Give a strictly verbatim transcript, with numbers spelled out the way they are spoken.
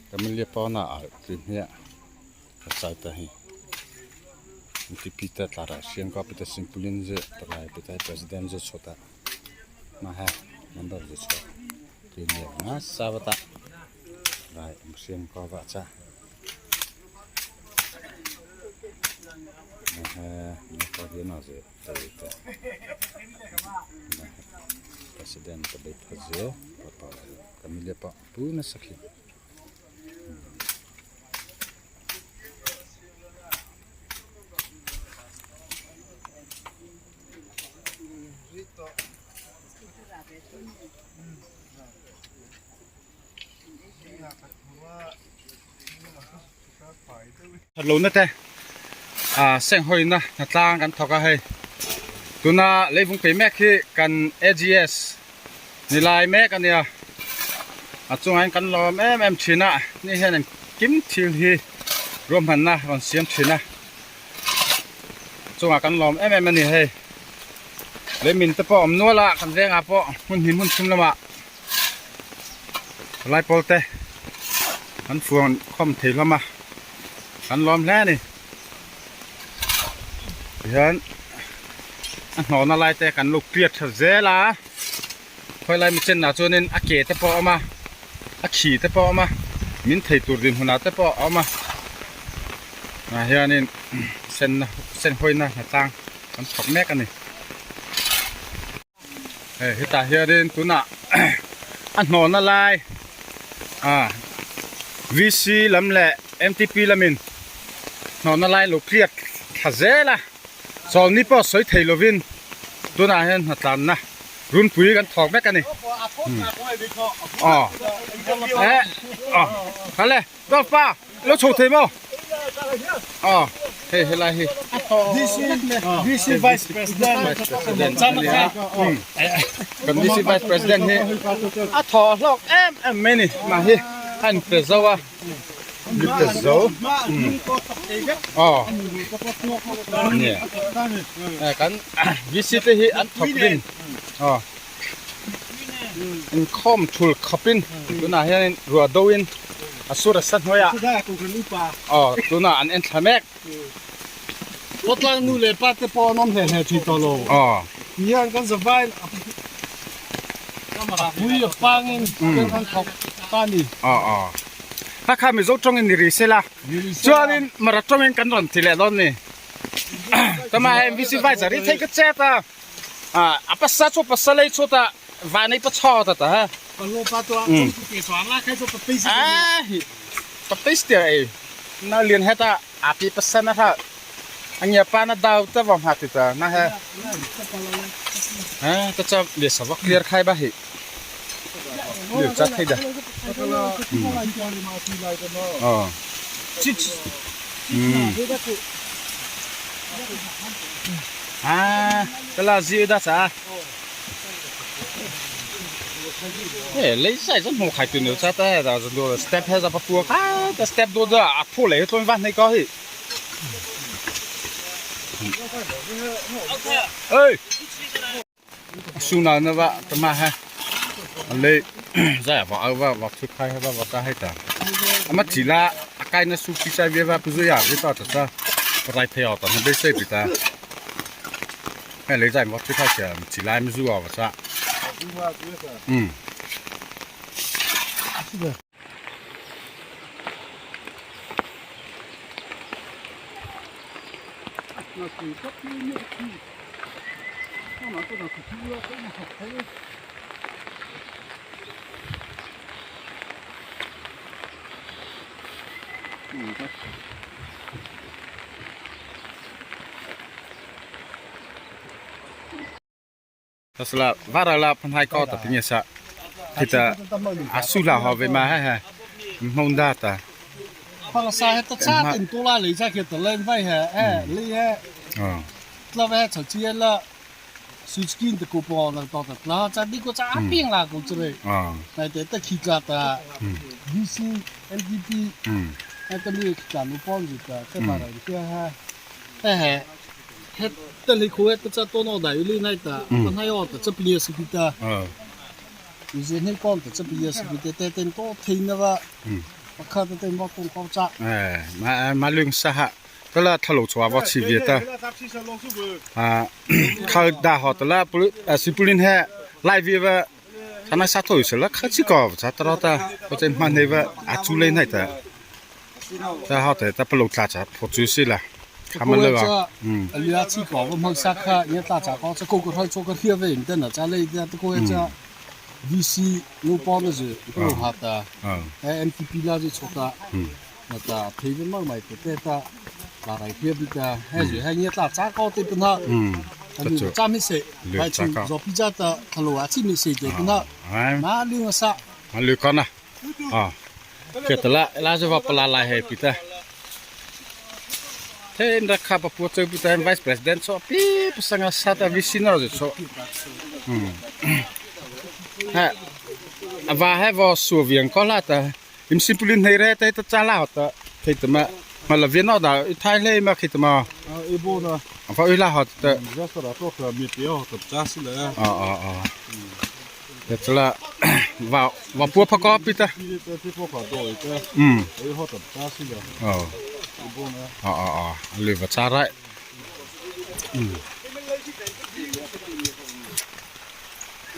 Ka mi lia pawna a ti hia. Ka sai ta hi. Ti pi ta tla ra sian ko pi ta simpulin zy, ta lai pi ta president zy chô ta. Ma ha, member zy chô. Ti ni nga sa ba ta. Lai, um sian ko ba cha. Ma ha, ma ko dia na zy. President ta bai pha zy, pa pa, ka mi lia pa, pu na sakhi. Lo na te, a, seng hoina na tlang kan thawk a hei. Tuna leivung pei mek hi kan A G S ni lai mek a nia. A chunga kan lawm em em thina, ni hian an kim thil hi ruahmanna rawn siam thina. Chunga kan lawm em em a ni hei. Leimin te pawh awm nual a, kan veng a pawh hmun hnih hmun thum lamah. Lai pawl te, kan fuan khawm thei hlawm a, kan lawm hle a ni. Hian, a hnawna lai te kan lo clear ṭha zel a. Khawi lai mi chenna chuanin a ke te pawh a awm a, a khi te pawh a awm a, min thei tur dinhmuna te pawh a awm a. A hianin, sen, sen hawina hna tlang kan thawk mek a ni. Hei, hetah hianin tuna a hnawna lai, a, V C lam leh M T P lamin hnawna lai lo clear ṭha zel a, chawlni pawh sawi thei lovin, tunah hian hnatlanna runpui kan thawk mek a ni. Hmm. Aw. Eh, aw. Ka le. Dawrpa, lo chho thei maw? Aw, hei, helai hi. D C, D C Vice President. Vice President. Chama kha. Hmm. Kan D C Vice President hi a thaw hlawk em em mai ni, mah hi. A inpe zo a. Inpe zo. Hmm. Aw. Ni. Eh, kan V C te hi an thawk rin. Aw. Inkhawm thul khawpin, tunah hian ruah doin a sur a sa hnuaiah. Aw, tunah an en thla mek. Khawtlang nu leh pa te pawh an awm hle hle thei tawh lo. Aw. Hian kan zavaiin a pui a pangin kan thawk ta ni. Aw, aw. Kha kha Mizo ṭawngin ni ri sela. Ni ri sela. Chuanin Mara ṭawngin kan rawn ti leh dawn ni. Tama he M V C vai zari thei ka che ta. A, a pasa chu, pasa lei chu ta, vanei pa chho ta ta, ha. Palo pa tu a, mm, chu ke chu a la khai chu pa pei si. A, hi. Pa pei si tia e. Na lian he ta, a pi pasa na ha. Ang ya pa na dau ta vam ha ti ta, na he. Ha, ta cha le sa va clear khai ba hi. Liu cha thei da. Hmm. Oh. Hmm. Ah, ka la zi da cha. Eh, lei sai zan mo khai tu ne cha ta da zan do step he za pa pu kha, ta step do da a phu le ton van nei ka hi. Ei. Suna na va, tama ha. Lei, zai va, va, va, thu khai ha, va, va, ta hai ta. Ama thila, a kai na su khi sai ve va, pu zu ya, ve ta ta ta. Rai phei ta, na be sai pi ta. Hai lei zai va, thu khai sia, thila mi zu va, va sa. Hmm. Tasala, vara la panhai ko ta pinya sa. Kita asu la ho ve ma ha ha. Mong da ta. Pala sa he ta cha tin to la le cha ke ta len vai he. Eh, le he. Oh. Tla ve cha chi la. Su chi kin ta ko po la to ta la cha di ko cha a piang la ko chre. Oh. Nai te ta khi ka ta. D C, L D P. Ai ta mi ka lu pon ji ta. Te ma ra ki ha. He he. Heta lei kho heta cha to no dai li nai ta. Mm. Panhai o ta cha pili si pi ta. Ah. Ni je nei kon ta cha pili si pi te te ten to thei na va. Mm. Pakha ta tei mo tong kau cha. Eh, ma, ma lung sa ha. Tala thalo chua va chi via ta. Ah, kha da ho tala pul, ah, si pulin he. Lai via va. Sana sa thoi se la kha chi ko cha tra ta. Ko chen man he va a chu le nai ta. Ta ho te ta palo tla cha pho chu si la. Kha ma le va. Hmm. A lia chi ko va mo sa kha, nge tla cha ko cha ko ko thoi cho ko hia ve in ta na cha le ta ko cha. D C no pon na zi, ko ha ta. Ah. Eh, M T P la zi cho ta. Hmm. Na ta, thei ve mang mai te te ta. La rai hia bi ta. He zi, he nge tla cha ko te pun ha. Hmm. Ani cha mi se. Lu hai cha chu ko. Zo pi cha ta, thalo a chi mi se te pun ha. Ah. Ma lu sa. Ma lu ko na. Ah. Ke ta la, la zi va pala la he pi ta. Te nda kha pa pu chau pi ta Vice President so pi pasang a sa ta V C no zi so. Hmm. Ha. A va he va so viang ko la ta. Im simpulin hei re ta ta cha la ta. Thei ta ma. Ma la vian no da i thai le ma khei ta ma. Ah, i bo na. A va i la ho ta. Hmm, za sa ra to ka mi pi ho ta cha si la. Ah, ah, ah. Hmm. Te tla, va, va pua pha ko pi ta. Pi ta ti pua pha do i ta. Hmm. Ei ho ta ta si la. Oh. I bo na. Ah, ah, ah. Lu va cha rai. Hmm.